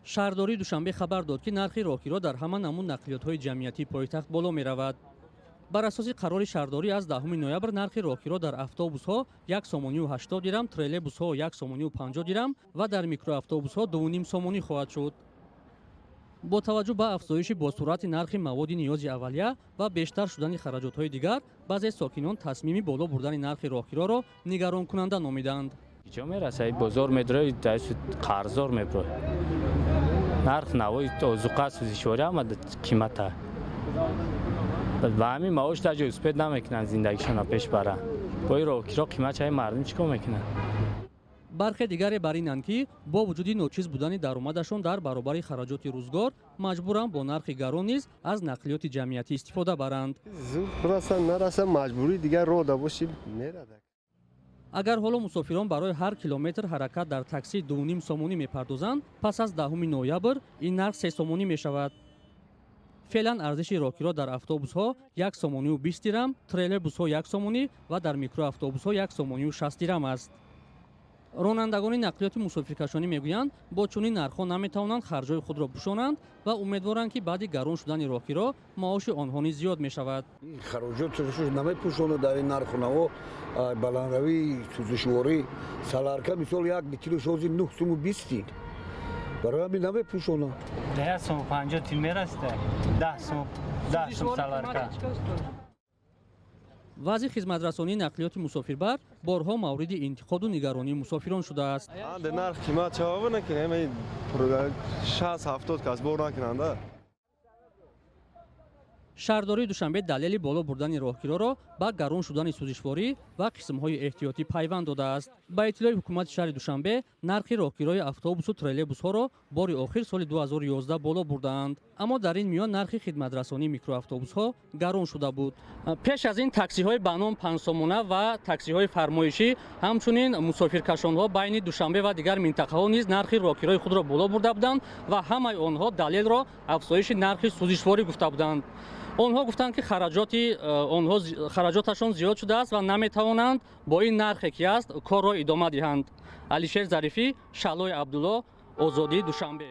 Шаҳрдории Душанбе хабар дод, ки нархи роҳкиро дар ҳама намуд нақлиётҳои ҷамъиятии пойтахт боло меравад. Бар асоси қарори шаҳрдорӣ аз 10 ноябр нархи роҳкиро дар автобусҳо 1 сомонию 80 дирам, троллейбусҳо 1 сомонию 50 дирам ва дар микроавтобусҳо 2,5 сомонӣ хоҳад шуд. Бо таваҷҷӯҳ ба афзоиши босуръати нархи маводи ниёзи аввалия ва бештар шудани хараҷотҳои дигар, баъзе сокинон тасмими боло бурдани нархи роҳкироро нигаронкунанда номиданд. Ҷо мераса, бозор медрои, қарздор меброи. Нарх навои озуқа, сӯзишворӣ ҳама қимата. Ба ҳамин маош дар ҷой успеть намекунанд зиндагишонро пеш баранд. Бо ин роҳкиро қимат чаи мардум чӣ кор мекунанд? Бархе дигаре бар инанд, ки бо вуҷуди ночиз будани даромадашон дар баробари хараҷоти рӯзгор, маҷбуранд бо нархи гарон низ аз нақлиёти ҷамъиятӣ истифода баранд. Зуд нараса, маҷбурӣ дигар роҳ да боши, мерада. Агар ҳоло мусофирон барои ҳар километр ҳаракат дар таксӣ 2,5 сомонӣ мепардозанд, пас аз 10 ноябр ин нарх 3 сомонӣ мешавад. Феълан арзиши роҳкиро дар автобусҳо 1 сомонию 20 дирам, троллейбусҳо 1 сомонӣ ва дар микроавтобусҳо 1 сомонию 60 дирам аст. Ронандагони нақлиёти мусофиркашонӣ мегӯянд, бо чунин нархҳо наметавонанд харҷҳои худро пӯшонанд ва умедворанд, ки баъди гарон шудани роҳкиро маоши онҳо низ зиёд мешавад. Хароҷотшо намепӯшонад дар ин нарху наво, баландравии сӯзишворӣ. Солярка, мисол, як литри шози 9 суму 20, барои ҳамин намепӯшонад. 1 суму 50 тин мерасида, 10 сум, 10 сум солярка. Вазъи хизматрасонии нақлиёти мусофирбар борҳо мавриди интиқоду нигаронии мусофирон шудааст. Нарх қимат чава накунем, 60-70 кас бор накунанда. Шаҳрдории Душанбе далели боло бурдани роҳкироро ба гарон шудани сӯзишворӣ ва қисмҳои эҳтиётӣ пайванд додааст. Ба иттилои ҳукумати шаҳри Душанбе, нархи роҳкирои автобусу троллейбусҳоро бори охир соли 2011 боло бурдаанд, аммо дар ин миён нархи хидматрасонии микроавтобусҳо гарон шуда буд. Пеш аз ин таксиҳои ба ном панҷсомона ва таксиҳои фармоишӣ, ҳамчунин мусофиркашонҳо байни Душанбе ва дигар минтақаҳо низ нархи роҳкирои худро боло бурда буданд ва ҳамаи онҳо далелро афзоиши нархи сӯзишворӣ гуфта буданд. Онҳо гуфтанд, ки хараҷоти онҳо, хараҷоташон зиёд шудааст ва наметавонанд бо ин нархе ки аст корро идома диҳанд. Алишер Зарифӣ, Шаҳлои Абдулло, Озодӣ, Душанбе.